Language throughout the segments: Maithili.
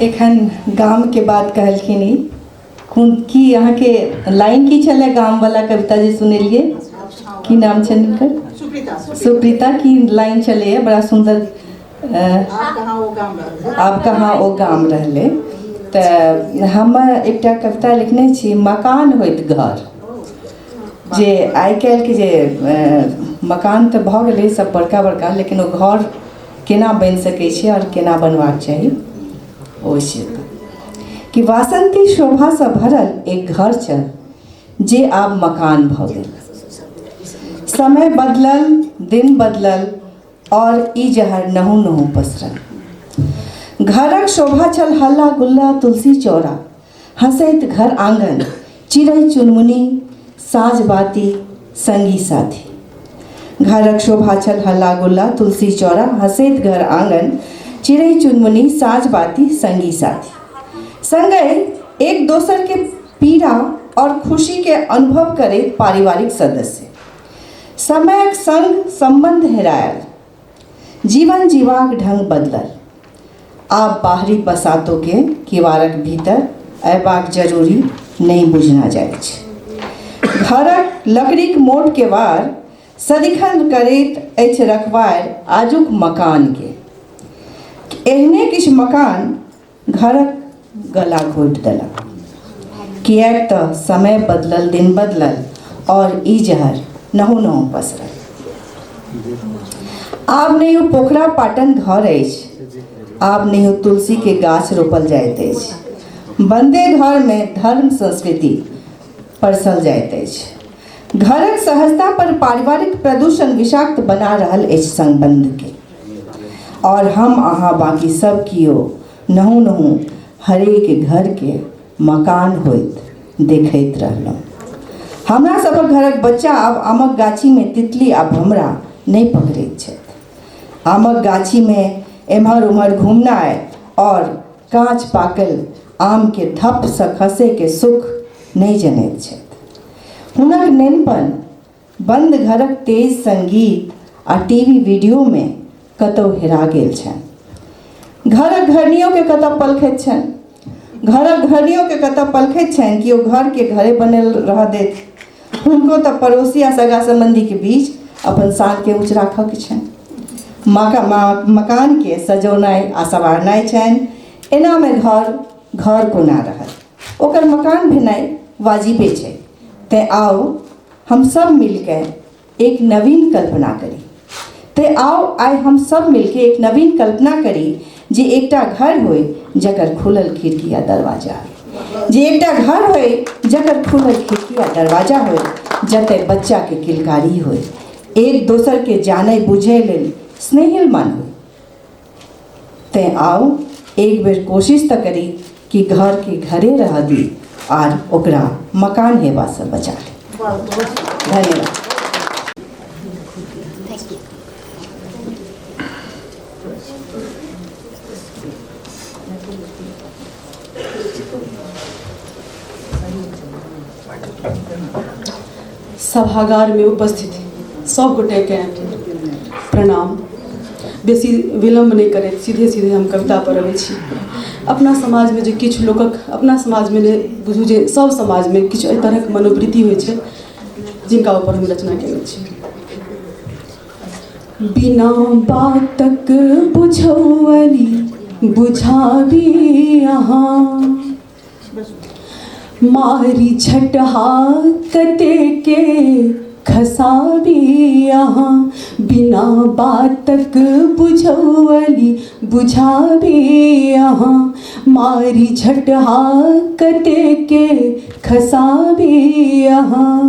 एखन गामके बात कहलखिन ई कोन की अहाँके लाइन की छलै गामवला कविता जे सुनेलियै की नाम छनि हुनकर? सुप्रीता। सुप्रीता की लाइन छलैए, बड़ा सुन्दर। आब कहाँ ओ गाम रहलै। आब कहाँ ओ गाम रहलै। तऽ हम एकटा कविता लिखने छी, मकान होइत घर। जे आइ काल्हिके जे मकान तऽ भऽ गेलै सब बड़का बड़का, लेकिन ओ घर केना बनि सकै छै आओर केना बनबाक चाही ओ छै कि वासंती शोभासँ भरल एक घर छल जे आब मकान भऽ गेल। समय बदलल, दिन बदलल और ई जहर नहु नहु पसरल। घरक शोभा छल हल्ला गुल्ला, तुलसी चौरा, हंसैत घर आंगन, चिड़ै चुनमुनी, साँझ बाती, संगी साथी। घरक शोभा छल हल्ला गुल्ला, तुलसी चौरा, हंसैत घर आंगन, चिड़ै चुनमुनी, साँझ बाती, संगी साथी। संगहि एक दोसर के पीड़ा और खुशी के अनुभव करैत पारिवारिक सदस्य। समयक संग संबंध हेरायल, जीवन जीवाक ढंग बदलल। आब बाहरी बसातो के किवाड़क भीतर अयबाक जरूरी नहि बुझना जाइछ। घरक लकड़ीक मोट केवाड़ सदिखन करैत अछि रखवार आजुक मकान के। एहने किछु मकान घरक गला घोटि देलक, किएक तऽ समय बदलल, दिन बदलल और ई जहर नहु नहु पसरल। आब नहि ओ पोखरा पाटन घर अछि, आब नहि ओ तुलसी के गाछ रोपल जाइत अछि। बंदे घर में धर्म संस्कृति परसल जाइत अछि। घरक सहजता पर पारिवारिक प्रदूषण विषाक्त बना रहल अछि संबंध के। और हम अहाँ बाकी सब कियो नहु नहु हरेक घर के मकान होइत देखैत रहलहुँ। हमरा सभक घरक बच्चा आब आमक गाछी में तितली आ भमरा नहि पकड़ैत छथि। आमक गाछी में एम्हर उम्हर घूमनाइ और काँच पाकल आम के धप से खसे के सुख नहि जनैत छथि। हुनक नेनपन बंद घरक तेज संगीत आ टीवी वीडियो में कतौ हेरा गेल छनि। घरक घरनियों के कतऽ पलखैत छनि, घरक घरनियों के कतऽ पलखैत छनि कि ओ घर के घरे बनल रह देत। हुनको तऽ पड़ोसी आ सगा संबंधी के बीच अपन शान के ऊँच राखऽ के छनि। मकान के सजौनाइ आ संवारनाइ छनि। एना में घर घर कोना रहत, ओकर मकान भेनाइ वाजिबे छै। तें आउ हम सब मिलके एक नवीन कल्पना करी। ते आओ आइ हम सब मिलके एक नवीन कल्पना करी जे एकटा घर होय जकर खुलल खिड़की आ दरवाजा होय, जे एकटा घर होय जकर खुलल खिड़की आ दरवाजा होय, जतय बच्चा के किलकारी होय, एक दोसर के जानै बुझै लेल स्नेहिल मन होय। ते आओ एक बेर कोशिश तऽ करी कि घर के घरे रह दी आर ओकरा मकान हेबा से बचा ली। धन्यवाद। सभागार में उपस्थित सब गोटे के प्रणाम। बेसी विलम्ब नहि करैत सीधे सीधे हम कविता पर अबै छी। अपना समाजमे जे किछु लोकक, अपना समाजमे नहि बुझू जे सब समाजमे किछु एहि तरहक मनोवृत्ति होइ छै जिनका ऊपर हम रचना केने छी। बिना बातक बुझौअली बुझाबी अहाँ, मारी झटहा कते के खसाबी अहाँ, बिना बातक बुझौअली बुझाबी अहाँ, मारी झटहा कते के खसाबी अहाँ।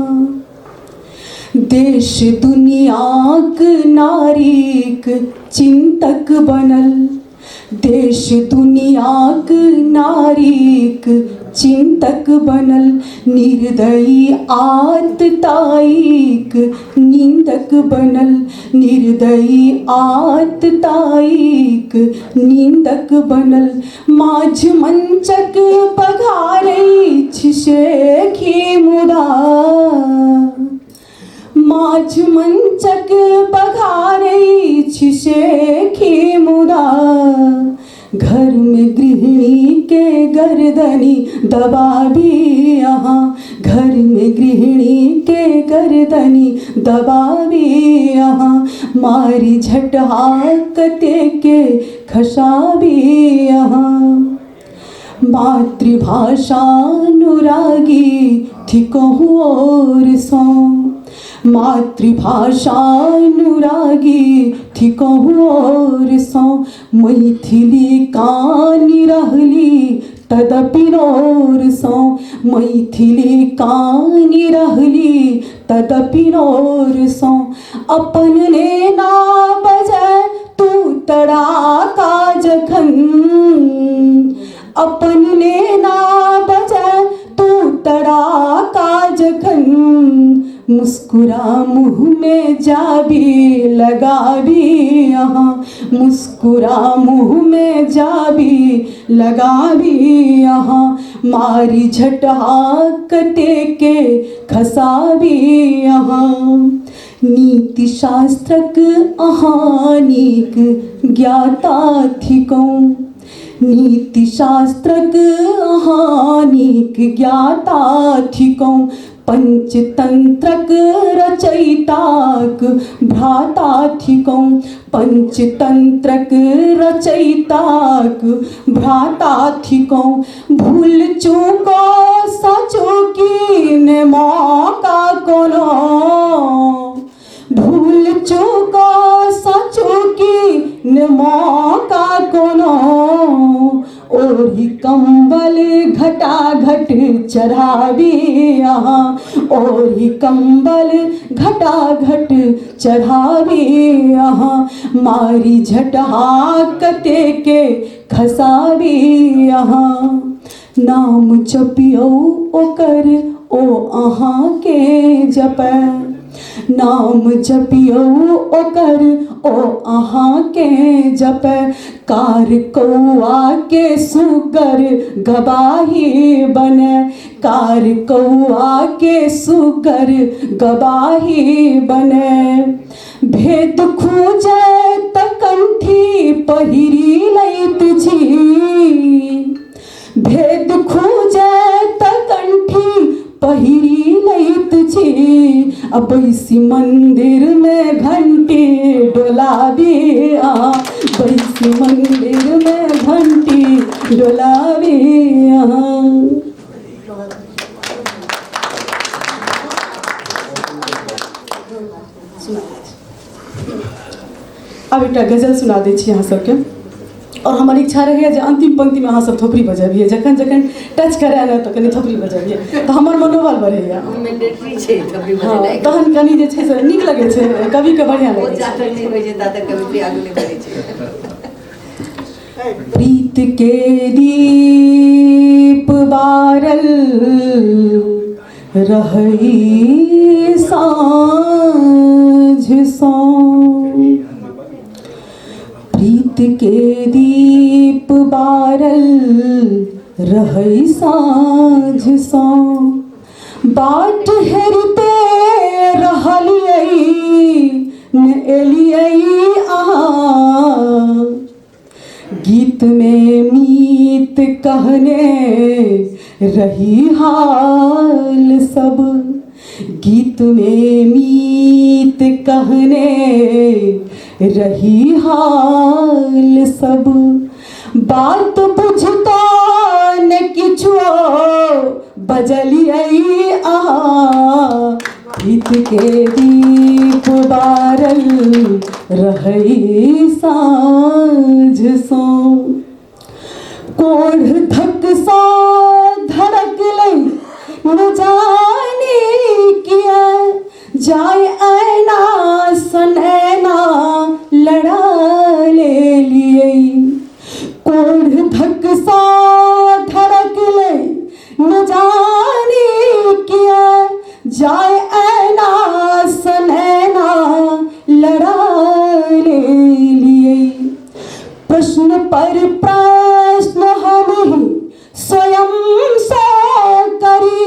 देश दुनियाक नारीक चिंतक बनल, देश दुनियाक नारीक चिंतक बनल, निर्दयी आतताईक निंदक बनल, निर्दयी आतताईक निंदक बनल, माझ मंचक पघारै शेखी मुदा, माझ मंचक पघारै शेखी मुदा घरमे गृहिणीके गर्दनी दबाबी अहाँ, घरमे गृहिणीके गर्दनी दबाबी अहाँ, मारी झटहा कतेके खसाबी अहाँ। मातृभाषानुरागी थिकहु और सो, मातृभाषानुरागी थिकहु और सो, मैथिली कानि रहली तदपि नोर सो, मैथिली कानि रहली तदपि नोर सो, अपन नेना बजै तू तड़ाका जखन, अपन नेना बजै तू तड़ाका जखन, मुस्कुरा मुँह में जाबी लगाबी अहाँ, मुस्कुरा मुँह में जाबी लगाबी अहाँ, मारी झटहा कतेके खसाबी अहाँ। नीति शास्त्रक अहाँ नीक ज्ञाता थिकहुँ, नीति शास्त्रक अहाँ नीक ज्ञाता थिकहुँ, पंचतंत्रक रचयिताक भ्राता थिकहुँ, पंचतंत्रक रचयिताक भ्राता थिकहुँ, भूल चूको सचूकी ने मौका कोनो, भूल चूको सचूकी ने मौका कोनो, ओढ़ी कम्बल घटा घट चढ़ाबी अहाँ, ओढ़ी कम्बल घटा घट चढ़ाबी अहाँ, मारी झटहा कतेके खसाबी अहाँ। नाम जपियौ ओकर ओ अहाँके जपै, नाम जपियौ ओकर ओ अहाँके जपै, कार कौआ के सुगर गवाही बनै, कार कौआ के सुगर गवाही बनै, भेद खूजै त कंठी पहिरी लैत छी, भेद खूजै त कंठी पहिरी लैत छी, आ बैसी मंदिर में घंटी डोलाबी आ, बैसी मंदिर में घंटी डोलाबी आ। आब एकटा गजल सुना दै छी अहाँ सबके, और हमर इच्छा रहैए जे अन्तिम पंक्तिमे अहाँ सब थोपड़ी बजबियै, जखन जखन टच करए ने तऽ कनि थोपड़ी बजबियै तऽ हमर मनोबल बढ़ैए। मैंडेटरी छै थोपड़ी हँ, बजेनाइ। तहन कनि जे छै से नीक लगै छै, कविके बढ़िआँ ओ लगै छै। जा तक नहि होइ छै ता तक कवित्री आगू नहि बढ़ै छै। प्रीत के दीप बारल रहई साँझ सौ, प्रीत के दीप बारल रहई साँझ सौ, बाट हेरिते रहलियै ने एलियै अहाँ, गीत में मीत कहने रही हाल सब, गीत में मीत कहने रही हाल सब, बात बुझता न किछो बजलियै अहाँ, प्रीत के दीप बारल रहई साँझ सौ, कोढ़ धक सा धड़कलै न जाने किया, जाय ऐना सनैना लड़ा ले लियै, कोढ़ धक सा धड़कलै न जाने किया, जाय ऐना सनैना लड़ा ले लियै, प्रश्न पर प्रश्न हम ही स्वयं से करी,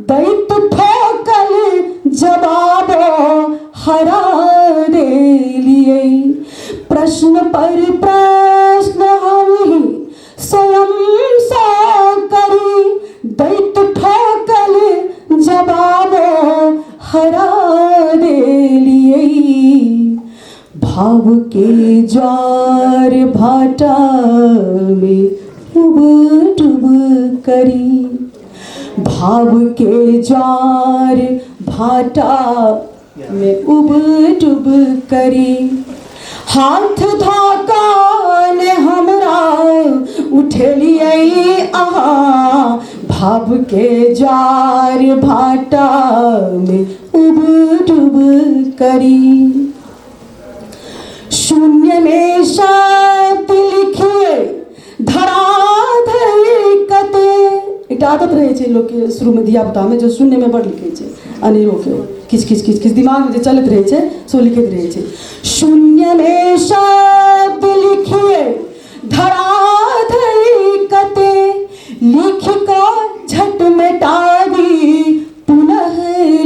दैत ठोकल जवाब हरा दे लियै, प्रश्न पर प्रश्न हमही स्वयं सँ करी दैत ठोकल जवाबो हरा देलियै भाव के ज्वार भाटा में उब डुब करी भाव के ज्वार भाटा में उब डुब करी हाथ धोकान हमरा उठेलियै अहाँ भाव के ज्वार भाटा में उब डुब करी शून्य में शब्द लिखिए धराधर कते एकटा आदत रहै छै लोकके शुरूमे धियापुतामे जे शून्यमे बड़ लिखै छै अनेरोके किछु किछु किछु किछु दिमागमे जे चलैत रहै छै से ओ लिखैत रहै छै शून्यमे शब्द लिखिए धराधर कते लिख कऽ झट मेटाबी पुनः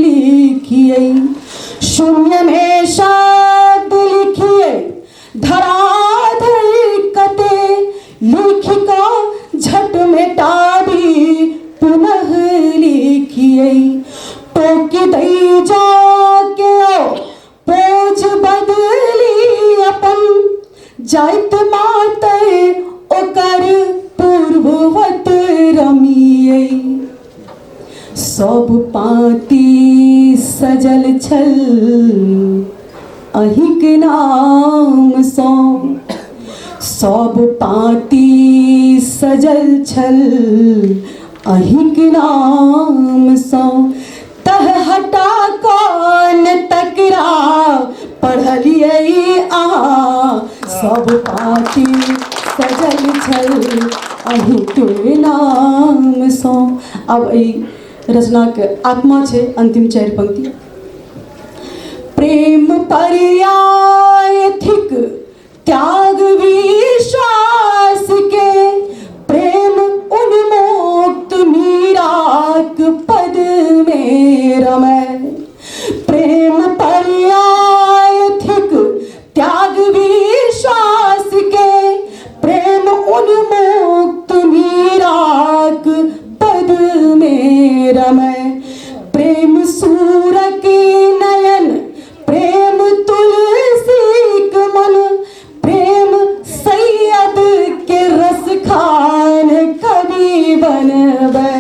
लिखिए शून्यमे शब्द लिखिए धराधर कते लिख कऽ झट मेटाबी पुनः लिखिए टोकि दै जाके पोज बदली अपन जाइत मातै ओकर पूर्ववत रमियै सब पाँती सजल छल अहीँक नामसँ सब पाँती सजल छल अहीँक नामसँ तह हटा कऽ ने तकरा पढ़लियै अहाँ सब पाँती सजल छल अहीँके नामसँ। आब एहि रचनाके आत्मा छै अन्तिम 4 पंक्ति। प्रेम पर्याय थिक त्याग विश्वास के, प्रेम उन्मुक्त मीराक पद में रमै। प्रेम पर्याय थिक त्याग विश्वास के, प्रेम उन्मुक्त मीराक पद में रमै। प्रेम सूरक नयन, प्रेम तुलसीक मन, प्रेम सैयद के रस खान कवि बनबै।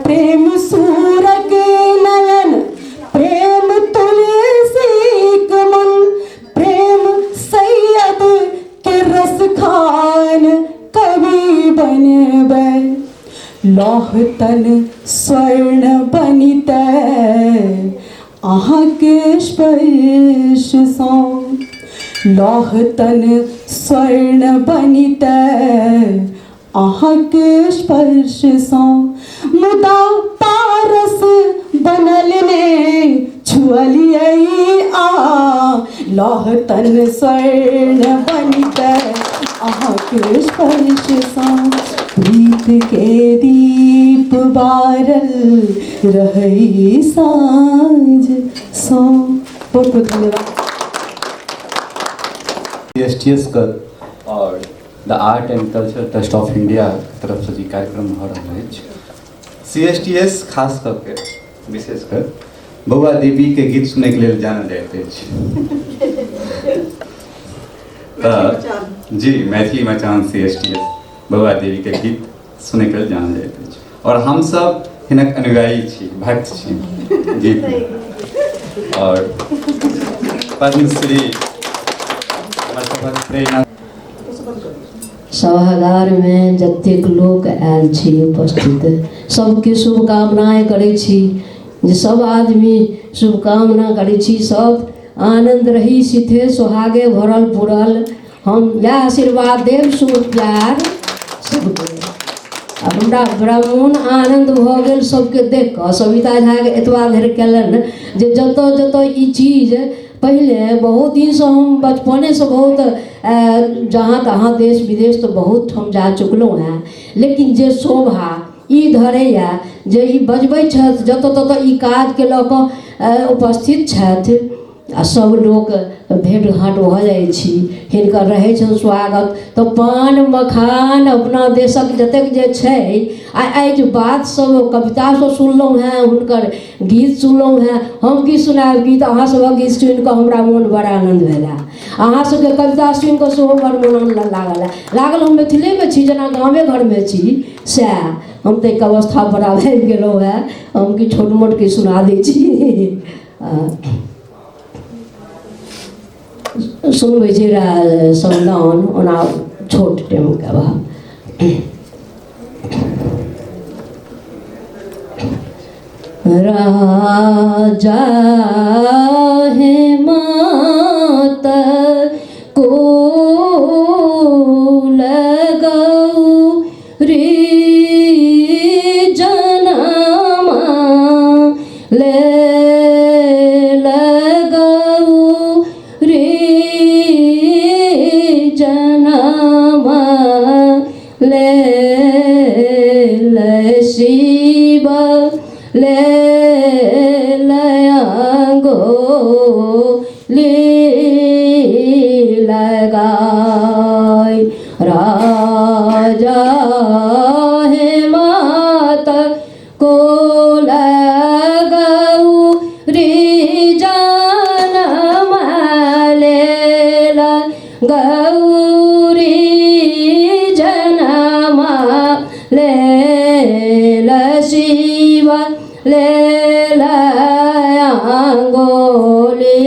प्रेम सूरक नयन, प्रेम तुलसीक मन, प्रेम सैयद के रस खान कवि बनबै। लौह तन स्वर्ण बनितै अहाँके स्पर्शसँ, लौह तन स्वर्ण बनितै अहाँके स्पर्शसँ, मुदा पारस बनल ने छुअलियै आ लौह तन स्वर्ण बनितै अहाँके स्पर्शसँ। प्रीत के दीप बारल रहै साँझ सँ। बहुत बहुत धन्यवाद। एस के और the art and culture trust of India के तरफसँ जे कार्यक्रम भऽ रहल अछि, CSTS खास कऽ के विशेषकर बौआ देवी के गीत सुनैके लेल जानल जाइत अछि। तऽ जी मैथिली मचान CSTS बौआ देवी के गीत सुनैके लेल जानल जाइत अछि और हमसब हिनक अनुयायी छी, भक्त छी गीत में। और पद्मश्री हमर सभक प्रेरणा। सभागार में जतेक लोक आयल छी उपस्थित, सबके शुभकामनाएँ करै छी जे सब आदमी शुभकामना करै छी, सब आनंद रही, सीधे सोहागे भरल पुरल। हम इएह आशीर्वाद देब, शुभ प्यार सबके। आ हमरा बड़ा मोन आनन्द भऽ गेल सबके देख कऽ। सविता झाके एतबा धरि कयलनि जे जतऽ जतऽ ई चीज पहिले बहुत दिनसँ हम बचपनेसँ बहुत जहाँ तहाँ देश विदेश तऽ बहुत ठाम जा चुकलहुँ हेँ, लेकिन जे शोभा ई धरैए जे ई बजबै छथि, जतऽ ततऽ ई काजके लऽ कऽ उपस्थित छथि, आ सब लोक भेँट घाँट भऽ जाइ छी। हिनकर रहै छनि स्वागत तऽ पान मखान अपना देशक जतेक जे छै। आ एहि जे बात सब कविता सब सुनलहुँ हेँ, हुनकर गीत सुनलहुँ हेँ, हम की सुनायब गीत? अहाँ सभक गीत सुनि कऽ हमरा मोन बड़ आनन्द भेल हँ। अहाँ सबके कविता सुनि कऽ सेहो बड़ मोन लागल हँ। लागल हम मिथिलेमे छी, जेना गामे घरमे छी सएह। हम तऽ एक अवस्था पर आबि गेलहुँ हेँ, हम कि छोट मोट कि सुना दै छी। सुनबै छी समदाउन, ओना छोट टेमके भाव। राजा हेमत को गौरी जनमा ले गौरी जनमा ले शिव ले लयांगो ले लगाय। राजा हेमत को गौरी जनम लेल गौरी जनम लेल शिव लेल अंगोली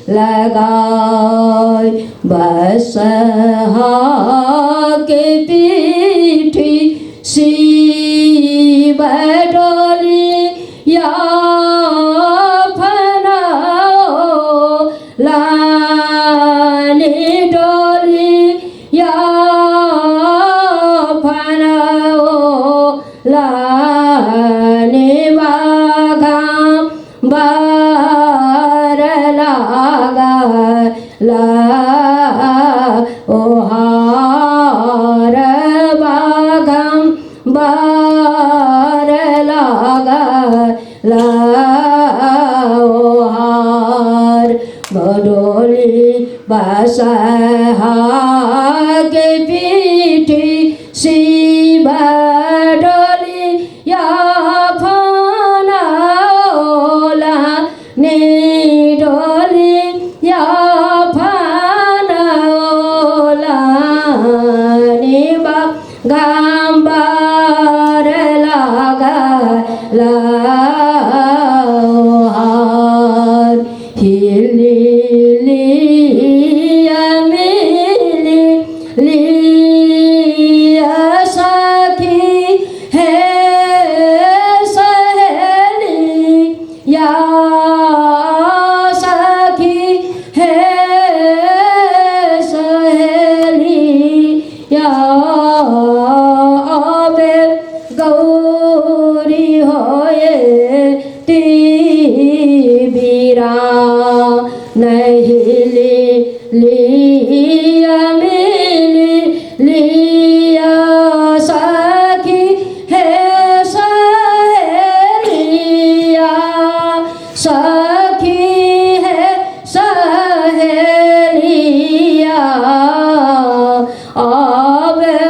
लगाय। बसहा के पीठी शिव डोली या फनाओ लानी डोली या फनाओ लानी बाघा बार लागा ला ओ हार बाघम बार लागा ला ओ हार। बडोली बसहा के पीठी शिव डोली या फनाओला ने डोली या फनाओला ने बा गाम्बार लागा ला हार। हिली लिया मिली लिया सखी हे सहेली या सखी हे सहेली या आबे गौरी होए ती बीरा नहीं ले लिया मिली लिया सखी हे सहेलिया सखी हे सहेलिया आबे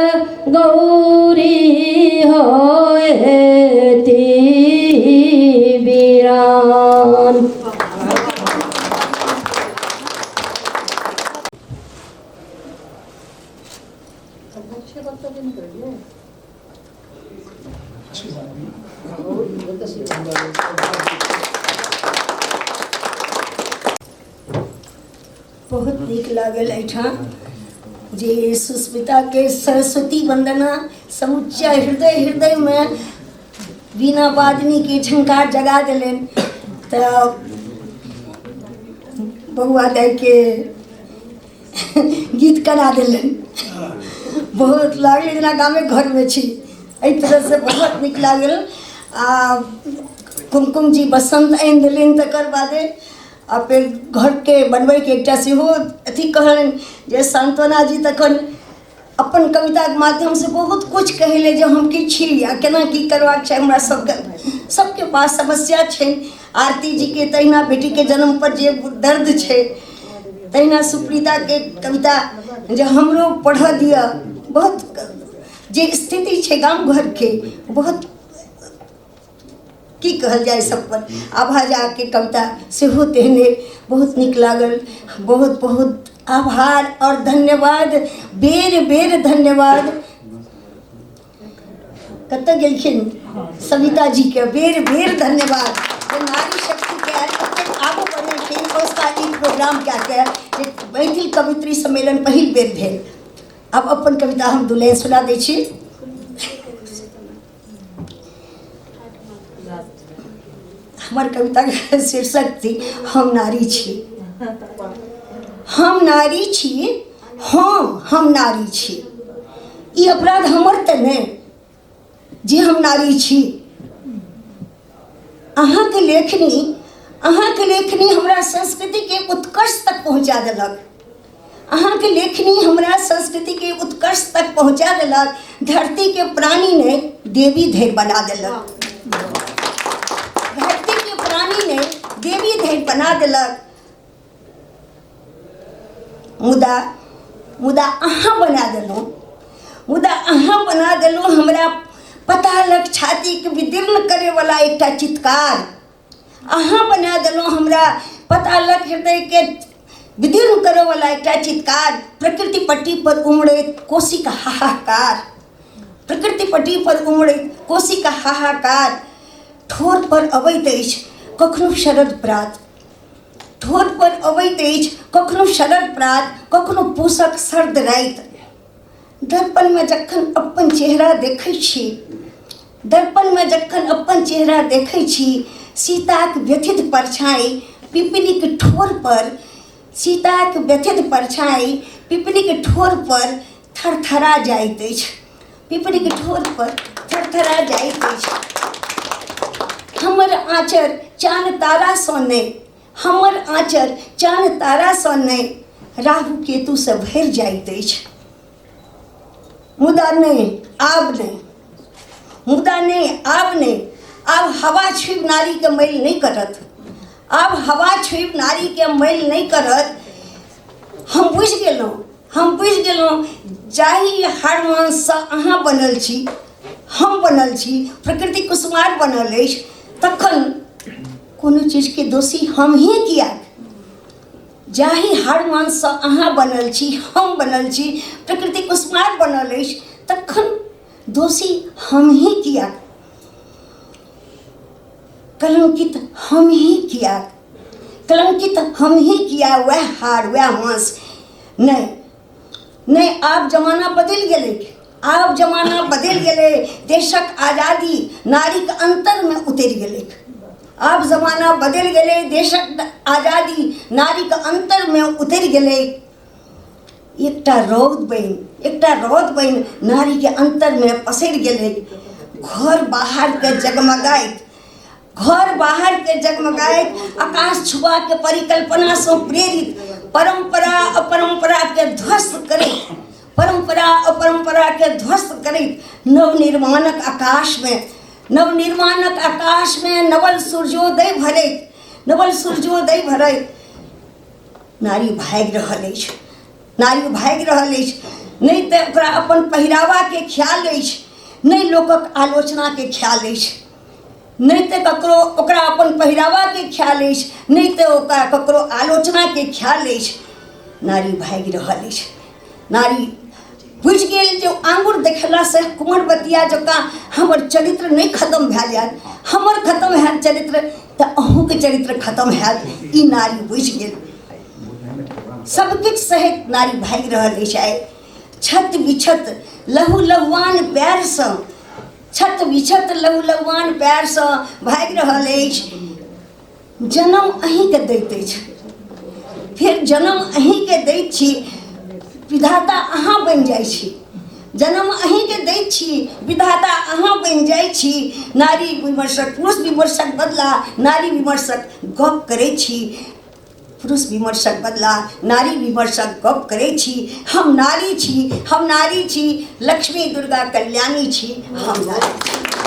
गौरी होए ती बीरान। बहुत नीक लागल एहिठाम जे सुस्मिताके सरस्वती वन्दना समुच्चा हृदय हृदयमे वीणा वादिनीके झंकार जगा देलनि। तऽ बौआ दाइके गीत करा देलनि। बहुत लागल जेना गामे घरमे छी, एहि तरहसँ बहुत नीक लागल। आ कुमकुम जी बसन्त आनि देलनि, तकर बादे आ फेर घरके बनबैके एकटा सेहो अथी कहलनि जे सान्त्वना जी तखन अपन कविताके माध्यमसँ बहुत किछु कहले जे हम की छी आ केना की करबाक छै हमरा सबके। सबके पास समस्या छनि। आरती जीके तहिना बेटीके जन्म पर जे दर्द छै, तहिना सुप्रीताके कविता जे हमरो पढ़ऽ दिअ, बहुत जे स्थिति छै गाम घरके, बहुत की कहल जाय सब पर। आभा झाके कविता सेहो तेहने बहुत नीक लागल। बहुत बहुत आभार और धन्यवाद, बेर बेर धन्यवाद। कतऽ गेलखिन सविता जीके बेर बेर धन्यवाद जे नारी शक्तिके एतेक आगू बढ़ेलखिन संस्था ई प्रोग्राम कए कऽ जे मैथिल कवित्री सम्मेलन पहिल बेर भेल। आब अपन कविता हम दू लाइन सुना दै छी। हमर कविताके शीर्षक थी हम नारी छी। हम नारी छी, हम नारी छी, ई अपराध हमर तऽ नहि जे हम नारी छी। अहाँके लेखनी, अहाँके लेखनी हमरा संस्कृतिके उत्कर्ष तक पहुँचा देलक। अहाँके लेखनी हमरा संस्कृतिके उत्कर्ष तक पहुँचा देलक। धरतीके प्राणी ने देवी धरि बना देलक, धरतीके प्राणी ने देवी धरि बना देलक। मुदा मुदा अहाँ बना देलहुँ, मुदा अहाँ बना देलहुँ हमरा पतालक छातीके विदीर्ण करैवला एकटा चित्कार। अहाँ बना देलहुँ हमरा पतालक हृदयके विदीर्ण करैवला एकटा चित्कार। प्रकृति पट्टी पर उमड़ैत कोशीक हाहाकार, प्रकृति पट्टी पर उमड़ैत कोशीक हाहाकार। ठोर पर अबैत अछि कखनो शरद प्रात, ठोर पर अबैत अछि कखनो शरद प्रात, कखनो पूसक सर्द राति। दर्पणमे जखन अपन चेहरा देखै छी, दर्पणमे जखन अपन चेहरा देखै छी, सीताक व्यथित परछाइ पिपनीक ठोर पर, सीताक व्यथित परछाइ पिपनीक ठोर पर थरथरा जाइत अछि, पिपनीक ठोर पर थरथरा जाइत अछि। हमर आँचर चान तारासँ नहि, हमर आँचर चान तारासँ नहि, राहु केतुसँ भरि जाइत अछि। मुदा नहि, आब नहि, मुदा नहि, आब नहि, आब हवा छुबि नारीके मैल नहि करत, आब हवा छुबि नारीके मैल नहि करत। हम बुझि गेलहुँ, हम बुझि गेलहुँ जाहि हारमानसँ अहाँ बनल छी, हम बनल छी, प्रकृति कुसुमार बनल अछि, तखन कोनो चीजके दोषी हमही किएक? जाहि हाड़ मांससँ अहाँ बनल छी, हम बनल छी, प्रकृति कुसुमार बनल अछि, तखन दोषी हमही किएक? कलंकित हमही किएक? कलंकित हमही किया? वएह हाड़ वएह मांस नहि नहि, आब जमाना बदलि गेलै, आब जमाना बदलि गेलै। देशक आजादी नारीक अन्तरमे उतरि गेलै। आब जमाना बदलि गेलै, देशक आजादी नारीक अन्तरमे उतरि गेलै। एकटा रौद बनि, एकटा रौद बनि नारीके अन्तरमे पसरि गेलै। घर बाहरके जगमगाइत, घर बाहरके जगमगाइत आकाश छुआके परिकल्पनासँ प्रेरित परम्परा अपरम्पराके ध्वस्त करैत, परम्परा अपरम्पराके ध्वस्त करैत नवनिर्माणक आकाशमे, नवनिर्माणक आकाशमे नवल सूर्योदय भरैत, नवल सूर्योदय भरैत नारी भागि रहल अछि, नारी भागि रहल अछि। नहि तऽ ओकरा अपन पहिरावाके ख्याल अछि, नहि लोकक आलोचनाके ख्याल अछि। नहि तऽ ककरो ओकरा अपन पहिरावाके ख्याल अछि, नहि तऽ ओकरा ककरो आलोचनाके ख्याल अछि। नारी भागि रहल अछि। नारी बुझि गेल जे आङ्गुर देखेलासँ कुमर बतिया जकाँ हमर चरित्र नहि खतम भए जायत। हमर खतम हैत चरित्र तऽ अहूँके चरित्र खतम हैत, ई नारी बुझि गेल। सबकिछु सहैत नारी भागि रहल अछि आइ। छत विछत लहु लहुआन पैरसँ, छत विछत लहु लहुआन पैरसँ भागि रहल अछि। जन्म अहीँके दैत अछि, फेर जन्म अहीँके दैत छी, विधाता अहाँ बनि जाइ छी। जन्म अहीँके दैत छी, विधाता अहाँ बनि जाइ छी। नारी विमर्शक, पुरुष विमर्शक बदला नारी विमर्शक गप करै छी, पुरुष विमर्शक बदला नारी विमर्शक गप करै छी। हम नारी छी, हम नारी छी, लक्ष्मी दुर्गा कल्याणी छी, हम नारी छी।